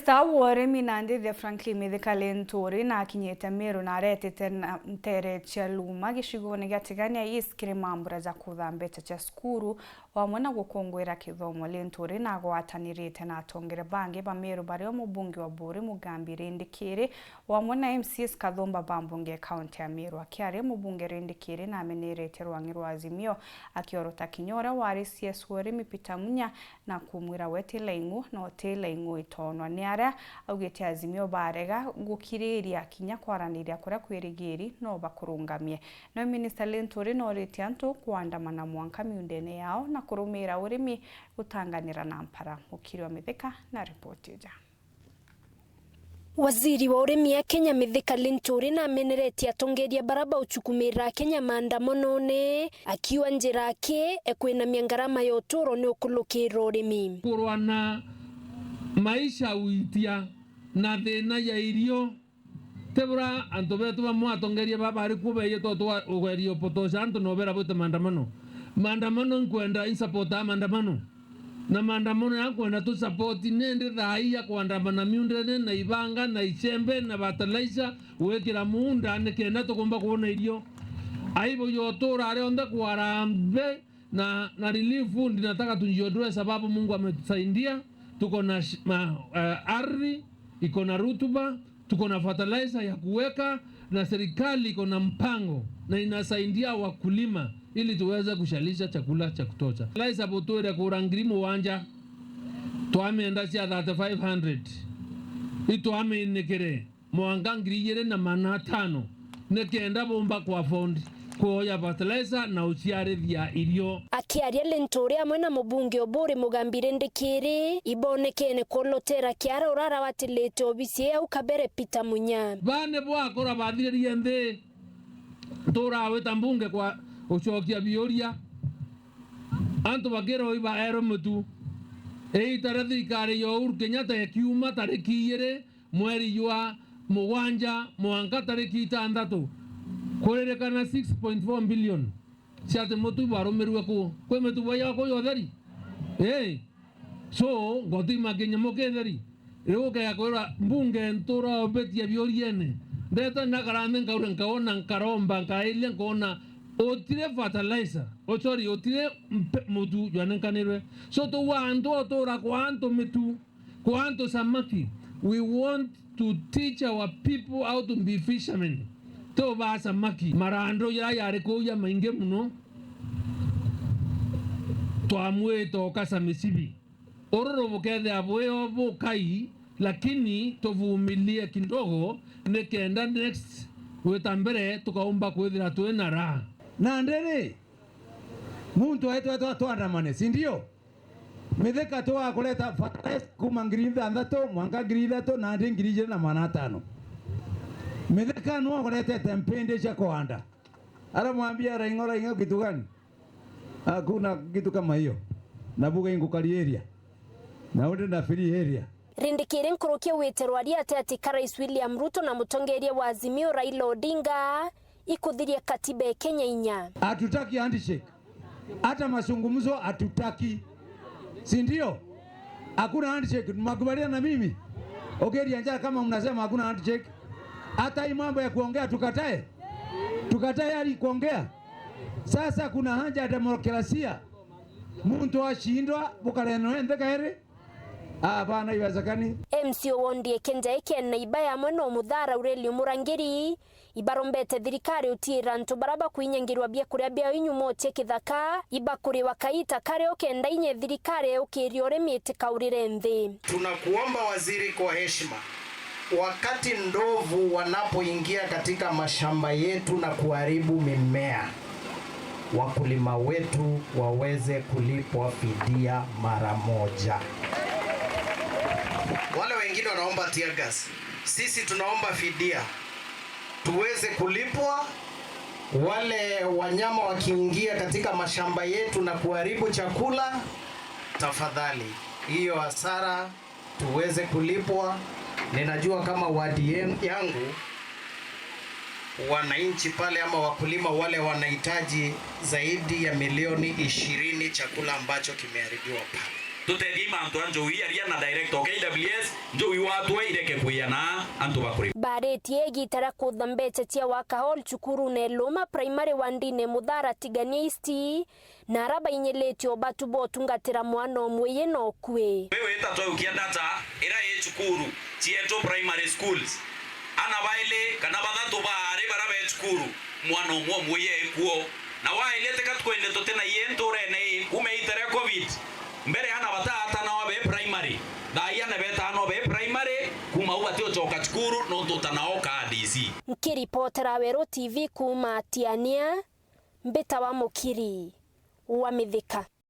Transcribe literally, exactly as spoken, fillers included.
Minista wa urimi na ndithia Franklin Mithika Linturi na akinyite Meru na aretete na ntere cia Luma gicigone gia Tigania East kiri mambura ja kutha mbeca cia cukuru, o amwe na gukunguira kithomo. Linturi na agwatanirite na atongere bangi ba Meru bario mubunge wa Buri Mugambi Rindikiri, o amwe na M C As kathumba ba mbunge ya kaunti ya Meru. Akiaria, mubunge Rindikiri na amenerete rwang'i rwa Azimio, akiorota kinya uria wari C S wa urimi Peter Munya na kumwira we ti laing'u na uti laing'u itonwa ni aria augite Azimio barega gukiriria kinya kwaraniria kuria kwirigiri no bakurungamie. Nawe Minista Linturi noritie antu kuandamana mwanka miundene yao na kurumira urimi gutanganira na mpara. Mukiri wa Mithika na ripoti ija. Waziri wa urimi ya Kenya Mithika Linturi na ameneretie atongeria bara bauchukumira Kenya maandamanone, akiuga njira aki ekwinamia ngarama ya uturo ni ukulukira urimi. Kurwa na maisha uitia na thina ya irio. Tebura antu betu bamwe atongeria baba ari kuo beeyite utwa ugeria upotosha antu na ubera bwite maandamano. Maandamano nkwenda, insupportaa maandamano. Na maandamano ya nkwenda tu support, nindi thaa ii ya kuandamana miundene na ibanga na icembe na fertilizer gwikira muunda nikenda tukumba kwona irio. Aibu ya utura arionthe kwa Harambee na, na Relief Fund, nataka tujiondoe sababu Mungu ametusaidia. Tuko na sh-, ma-, eh, ardhi, iko na rutuba, tuko na fertilizer ya kuweka, na serikali iko na mpango na inasaidia wakulima ili tuweze kushalisha chakula cha kutosha. Fertilizer butwire kura ngiri mugwanja, twamienda cia thirty-five hundred, itwaminikire mwanka ngiri igiri na magana atano, nikenda bumba ku afford kuoya fertilizer na uciarithia irio. Akiaria Linturi amwe na mubunge Oburi Mugambi Rindikiri, ibonekene kulotera kiara urara watilite obisi au kabere Peter Munya. Bane bwakora bathiririe nthi, turawita mbunge kwa ucokia biuria. Antu bakirwa ibaerwe mutu. Iita ria thirikari ya Uhuru Kenyatta ikiuma tariki igiri mweri jwa mugwanja mwanka tariki itantatu, kuririkana six point four billion cia ati mutu barumirue ku. Kwi mitugo ya ku ya utheri? Ii. So, ngotimakia nyamu kitheri. Riu ukea kwirwa mbunge ntura obetia biuriene. Ndeta nakara nthi nkaura nkaona nkaromba nkairia nkaona utire fertilizer. Oh, sorry, utire mpe-, mutu jwanenkanirwe. So, tuwa antu otura kwa antu mitu. Kwa antu samaki, we want to teach our people how to be fishermen. Tuba samaki. Marando ya yari kuu ya maingi muno. Twamwita ukasa micibi. Ururu bukethia bwio bukai, lakini tuvumilie kidogo, nikenda next gwita mbere tukaumba kwithira twina raha. Na ndiri, muntu aitwetwa atwandamane, si ndio? Mithika tu akureta fertilizer kuma ngiri ithanthatu mwanka ngiri ithatu na ndi ngiri ijiri na magana atano. Mithika nu akuretete mpindi cia kuanda. Aramwambia, "Raing'o, raing'o kitu gani? Hakuna kitu kama hiyo. Na buga ingukari area. Na undi na free area." Rindikiri nkuruki wite rwaria ati ati ka Rais William Ruto na mutongeria wa Azimio Raila Odinga ikuthiria katiba ya Kenya inya. Hatutaki handshake. Hata mazungumzo hatutaki. Si ndio? Hakuna handshake. Mnakubaliana na mimi? Ogeria njaa kama mnasema hakuna handshake. Hata hii mambo ya kuongea tukatae? Tukatae hali kuongea? Sasa kuna haja ya demokrasia. Muntu ashindwa, bukareno enthe kairi? Ah, bana, iwezekani. M C A wa Ondieki Njae Ken na iba yamwe no Muthara Aurelio Murangiri, ibarombete thirikari utiira antu bara bakuinyangirwa biakuria biao inyuma utie kithaka, ibakuriwa kaita kario kenda inye thirikari eukiria urimi itikaurire nthi. Tunakuomba waziri, kwa heshima, wakati ndovu wanapoingia katika mashamba yetu na kuharibu mimea, wakulima wetu waweze kulipwa fidia mara moja. Wale wengine wanaomba tear gas, sisi tunaomba fidia, tuweze kulipwa. Wale wanyama wakiingia katika mashamba yetu na kuharibu chakula, tafadhali, hiyo hasara tuweze kulipwa. Ninajua kama wadi yen-, yangu, wananchi pale ama wakulima wale wanahitaji zaidi ya milioni ishirini chakula ambacho kimeharibiwa pale. Tutethie mantu a njou iria na director o K W S, njou iwatwe ireke kwiyana antu bakuri. Baritie igita ria kutha mbeca cia waka hall cukurune Luma Primary wandine Muthara Tigania East, na ara bainyilitio batu botungatira mwana umwe ye na ukui. Riu ita twaukia data ira i cukuru cietu primary schools, ana baili kana bathatu baari bara be cukuru, mwana umwe umwe ye kuo. Na waili tika tukwende tuti na ie nturene ii, kuma ita ria covid, mbere ana bataatanawa be primary, thaa ii ana betaanwa be primary, kuma u batiucoka cukuru nontu utanao ka D C. Nkiripotera Weru T V kuma Tiania, mbitawa Mukiri wa Mithika.